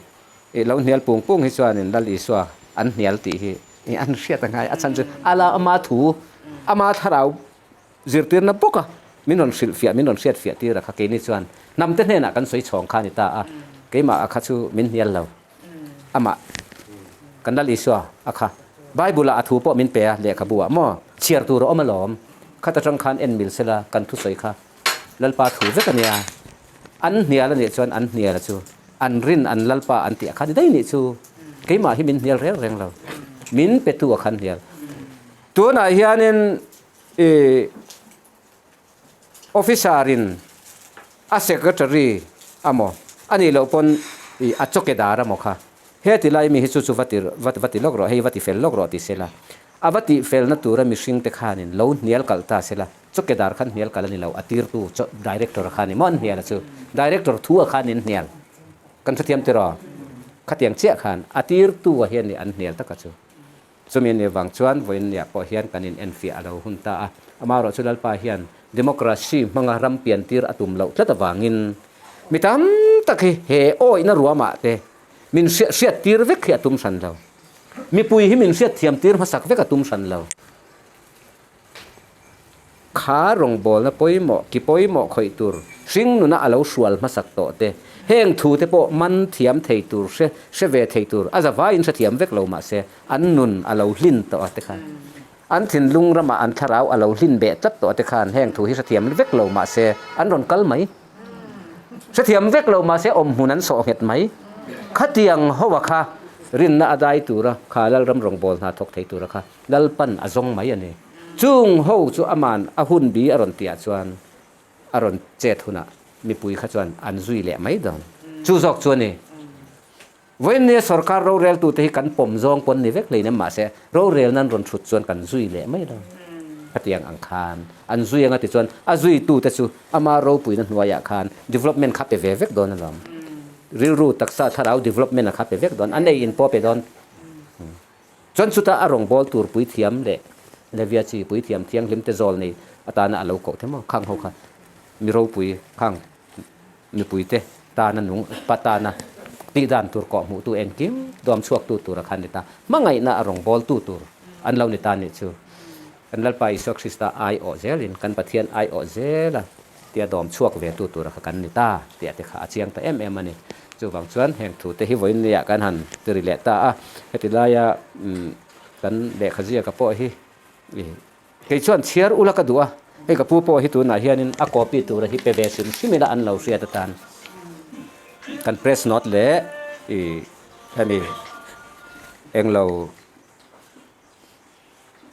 i lo hnial pung pung hi chuanin Lal Isua an hnial tih hi i an hriat a ngai. A chhan chu a la ama thu, ama thlarau zirtirna bawka min rawn hrilhfiah, min rawn hriatfiah tir a kha keini chuan hnamte hnenah kan sawi chhawng kha a ni ta a, keimah a kha chu min hnial lo. Amah kan Lal Isua a kha. Bible-ah a thu pawh min pe a, lehkhabu-ah maw chhiar tur a awm alawm. Khat atang khan en mil sela kan thusawi kha Lalpa thu vek a nia. An hnial a nih chuan an hnial a chu an rin an Lalpa an tih a kha ni daih nih chu. Keimah hi min hnial reng reng lo. Min petu a khan hnial. Tunah hianin i Officer-in a secretary a maw a nih loh pawn ih a chawkedar a maw kha heti lai mi hi chu chu va ti va ti lawk rawh hei va ti fel lawk rawh ti sela a va tih felna tura mihring te khanin lo hnial kalh ta sela chawkedar khan hnial kalh a ni lo a tirtu chaw director kha ni maw an hnial a chu director thu a khan in hnial kan hrethiam tiraw khatiang chiah khan a tirtu a hian an hnial taka chu. Chumi ni vang chuan vawiinniah pawh hian kan in enfiah a lo hun ta a, amaherawh chu Lalpa hian democracy hmanga ram piantir a tum loh tlat avangin mi tam tak hi he awihna ruamah te min hriattir vek hi a tum hran lo. Mipui hi min hriatthiamtir hmasak vek a tum hran lo. Kha rawngbawlna pawimawh, ki pawimawh khawih tur, hringnuna a lo hrual hmasak tawh te, heng thu te pawh man thiam thei tur, hre hre ve thei tur, a zavaiin hre thiam vek lo mah se, an nun a lo hlin tawh a te khan, an thinlung ramah an thlarau a lo hlin beh tlat tawh a te khan heng thu hi hre thiam vek lo mah se, an rawn kal mai. Hrethiam vek lo mahse awmhmun an sawh nghet mai. Khatiang hoa kha rinna a dai tura kha Lalram rawngbâwl hna thawk thei tura kha Lalpan a zawng mai a ni. Chung ho chu aman a hun bi a rawn tihah chuan a rawn chet hunah mipui kha chuan an zui leh mai dawn. Chu zawk chu a ni. Vawiinnia sorkar roreltute hi kan pawm zawng pawn ni vek hleinem mahse rorel nan rawn thut chuan kan zui leh mai lo. Khatiang ang khan an zui anga tichuan a zuitute chu ama ropuina hnuaiah khan development kha pe ve vek dawn alawm. Rilru taksa thlarau development a kha pe vek dawn, an ei in pawh pe dawn. Chuan chutah a rawngbâwl tûr puithiam leh Levia chi puithiam thianghlimte zâwl nei atâna a lo koh the maw? Khâng ho kha mi ropui khâng mipuite tâna nung pa tâna tih dân tûr kawh hmuhtu engkim dawm chhuaktu tûra kha an ni ta. Hmangaihna a rawngbâwltu tûr an lo ni ta nih chu. Kan Lalpa Isua Krista aiawh zêlin kan Pathian aiawh zêla tia dawm chhuak ve tu tura kha kan ni ta tih te kha a chiang ta em em a ni. Chuvang chuan heng thu te hi vawiin nia kan han ti ri leh ta a, heti laia kan lehkha ziaka pawh hi kei chuan chhiar ula ka duh a, hei ka pu pawh hi tunah hianin a copy tura hi pe ve hrim hrim ila an lo hriat atan kan press note leh hemi englo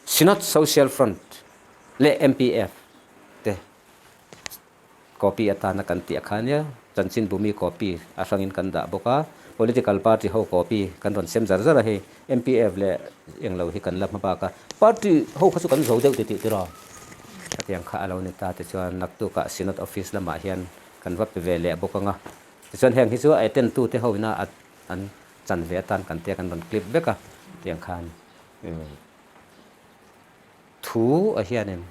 Synod Social Front leh MPF te copy atana kan tih a kha nia, chanchinbumi copy a hrangin kan dah bawk a, political party ho copy kan rawn sem zar zar a hei, MPF leh englo hi kan la hma bak a, party ho kha chu kan zo deuh titih tiraw? Khatiang kha a lo ni ta tichuan naktukah Synod office lamah hian kan va pe ve leh bawk ang a, tichuan heng hi chu a attend tute ho ina an chan ve atan kan tia kan rawn clip vek a, tiang khan. Thu a hianin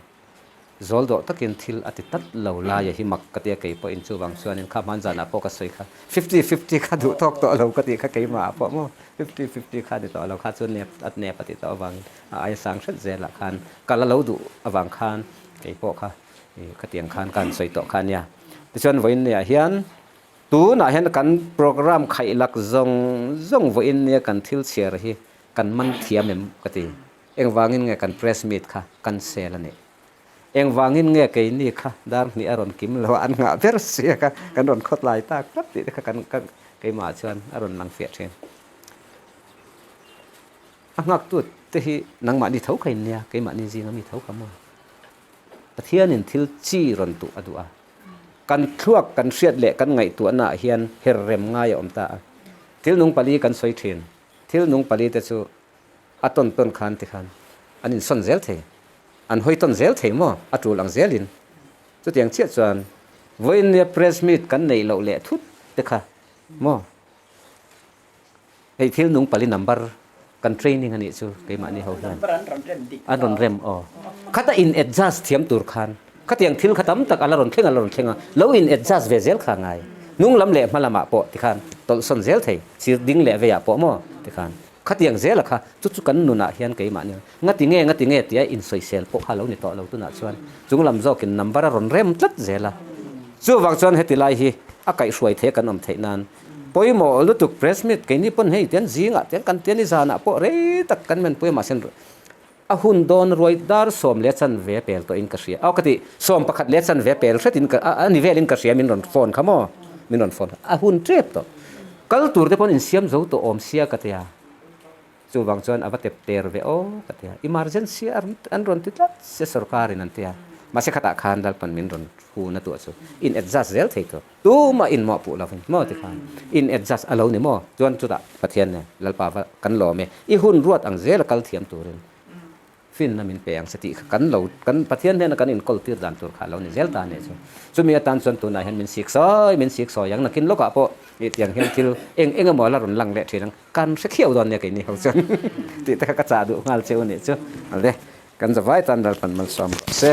zawl dawh takin thil a ti tlat lo laia hi mak ka tia kei pawhin chuvang chuanin kha hman zanah pawh ka sawi kha fifty fifty kha duh tawk tawh lo ka tih kha keimahah pawh maw fifty fifty kha ni tawh lo kha chu nep a nep a ti tawh avangin a aia sang hret zelah khan kal a lo duh avang khan kei pawh kha khatiang khan ka han sawi tawh kha ania. Tichuan vawiin niah hian tunah hian kan program khaihlak zawng zawng vawiin nia kan thil chhiar hi Kan man thiam em? ka ti. Engvangin nge kan press meet kha cancel a nih? Engvangin nge keini kha dar hnih a rawn kim lo a, an nghah ber sia kha kan rawn khawtlai tak tlat tih te kha kan ka keimah chuan a rawn lang fiah thin. A nghaktu te hi nangmahni tho kha in nia, keimahni zinga mi tho kha maw? Pathianin thil chi rawn tuh a duh a, kan thluak kan hriat leh kan ngaihtuahnaah hian her rem ngai a awm ta a. Thil nung pali kan sawi thin. Thil nung pali te chu a tawn tawn khan ti khan an insawn zel thei, an hawi tawn zel thei maw a tul ang zelin. Chutiang chiah chuan vawiin nia press meet kan neih loh leh thut te kha maw hei thil nung pali number kan training a nih chu keimahni ho hian an rawn rem aw. Khata in adjust thiam tur khan Khatiang thil kha tam tak a la rawn thleng a la rawn thleng a, lo in adjust ve zel kha ngai. Hnung lam leh hma lamah pawh tikhan tawlh sawn zel thei, sir ding leh veiah pawh maw tikhan. Khatiang zela kha chu chu kan nunah hian keimah nia ngati nge ngati nge tia insawisel pawh kha lo ni tawh lo tunah chuan chung lam zawkin number a rawn rem tlat zel a. Chuvang chuan heti lai hi a kaihhruai thei a kan awm theih nan pawimawh lutuk press meet keini pawn hei tian zingah tian kan tian i zanah pawh rei tak kan menpui a mahse A hun dawn ruai dar sawm leh chanve pel tawhin ka hria. Aw ka ti, 11 leh chanve pel hretin ka, a ni velin ka hria min rawn phone kha maw? Min rawn phone kha. A hun tep tawh. Kal tur te pawn insiam zo tawh awm sia ka tia. Chuvang chuan a va tep ter ve aw ka tia. Emergency a an rawn ti tlat sia sorkarin an tia. Mahse khatah khan Lalpan min rawn hun a tuah chu in adjust zel thei tur. Tumah in mawh puh lovin maw ti khan in adjust a lo ni maw? Chuan chutah Pathian nen Lalpa va kan lawm e, i hun ruat ang zel a kal thiam turin finna min pe ang se tih kha kan lo kan Pathian hnena kan inkawl tir dan tur kha a lo ni zel ta nih chu. Chumi atan chuan tunah hian min sik sawi min sik sawi ang nakin lawkah pawh ih tiang hian thil eng eng emaw la rawn lang leh thin ang kan hre khiau dawn nia keini ho chuan tih te kha ka chah duh nghal cheu nih chu. Awle kan zavai tan Lalpan malsawm rawh se.